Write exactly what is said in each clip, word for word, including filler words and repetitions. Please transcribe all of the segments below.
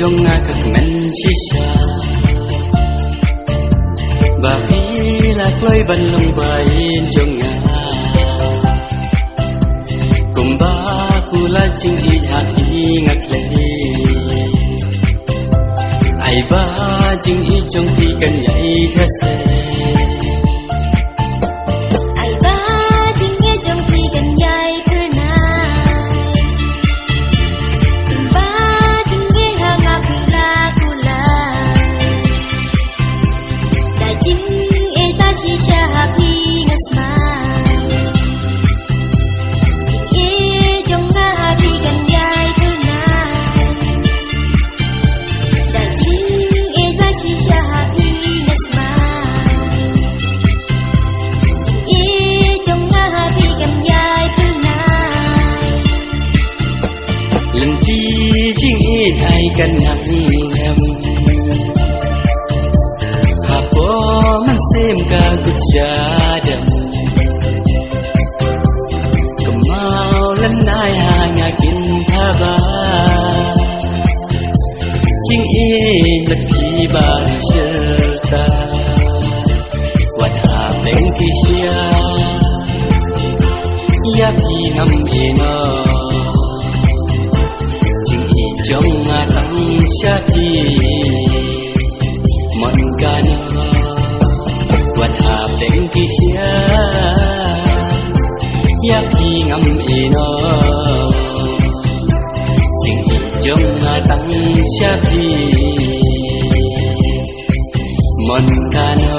jong nga ka kmen shisha. Ba phi la kloi ban long ba ïeit jong nga. Kumba kular jingïeit ha phi nga klet. Ai ba jingïeit jong phi kan ïai tha se. Ai ba jingïeit jong phi kan ïai tyrnai. Ba jingïeit ha nga phi la kular. Da jingïeit ba shisha ha phi nga smai. Jingïeit jong nga ha phi kan ïai tyrnai. Da jingïeit ba shisha ha phi nga smai. Jingïeit jong nga ha phi kan ïai tyrnai. Lynti jingïeit ai kan nang em. Hapoh mynsiem ka kut sha dem. Kynmaw lyngngai ha nga kin thaba. Jingïeit bad phi ba shisha. Wat hapdeng ki sha. Ïa phi ngam ïehnoh. Jingïeit jong nga tang sha phi. Mon kano. Wat hapdeng ki sha. Ïa phi ngam ïehnoh. Jingïeit jong nga tang sha phi. Mon kano.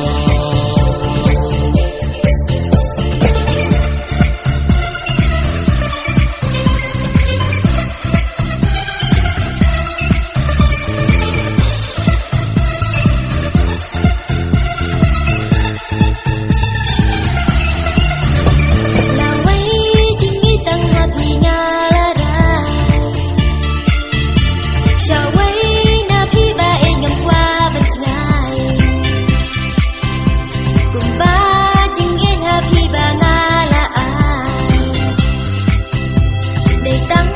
Lawei jingïeit tang ha phi nga la rai. Shawei na phi ba ïeit ngam kwah ban jngai. Kumba jingïeit ha phi ba nga la ai. Dei tang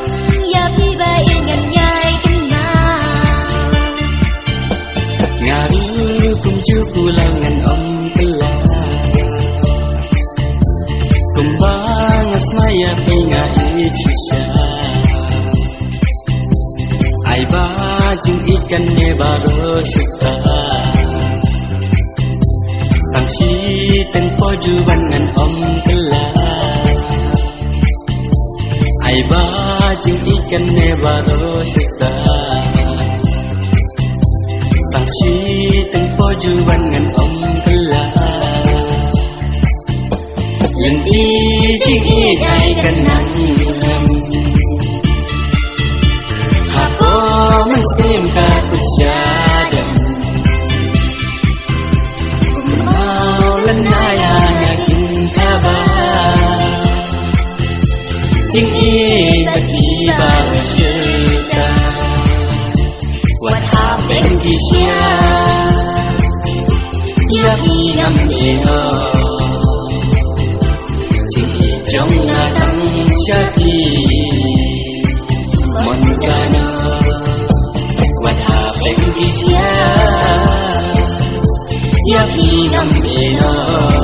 ïa phi ba ïeit ngan ïai kynmaw. Nga ruh kumjuh u lang ngan ym kylla. Kumba nga smai ïa phi nga ïeit shisha. Ai ba jingïeit kane baroh shisha. Tang shiteng por ju wan ngan ym kylla. Ai ba jingïeit kane baroh shisha. Tang shiteng por ju wan ngan ym kylla. Lynti jingïeit ai kan nang em. Hapoh mynsiem ka kut sha dem. Kynmaw lyngngai ha nga kin thaba. Jingïeit bad phi ba shisha. Wat hapdeng ki sha. Ïa phi ngam ïehnoh. Jingïeit jong nga tang sha phi. Mon kano. Wat hapdeng ki sha. Ïa phi ngam ïehnoh.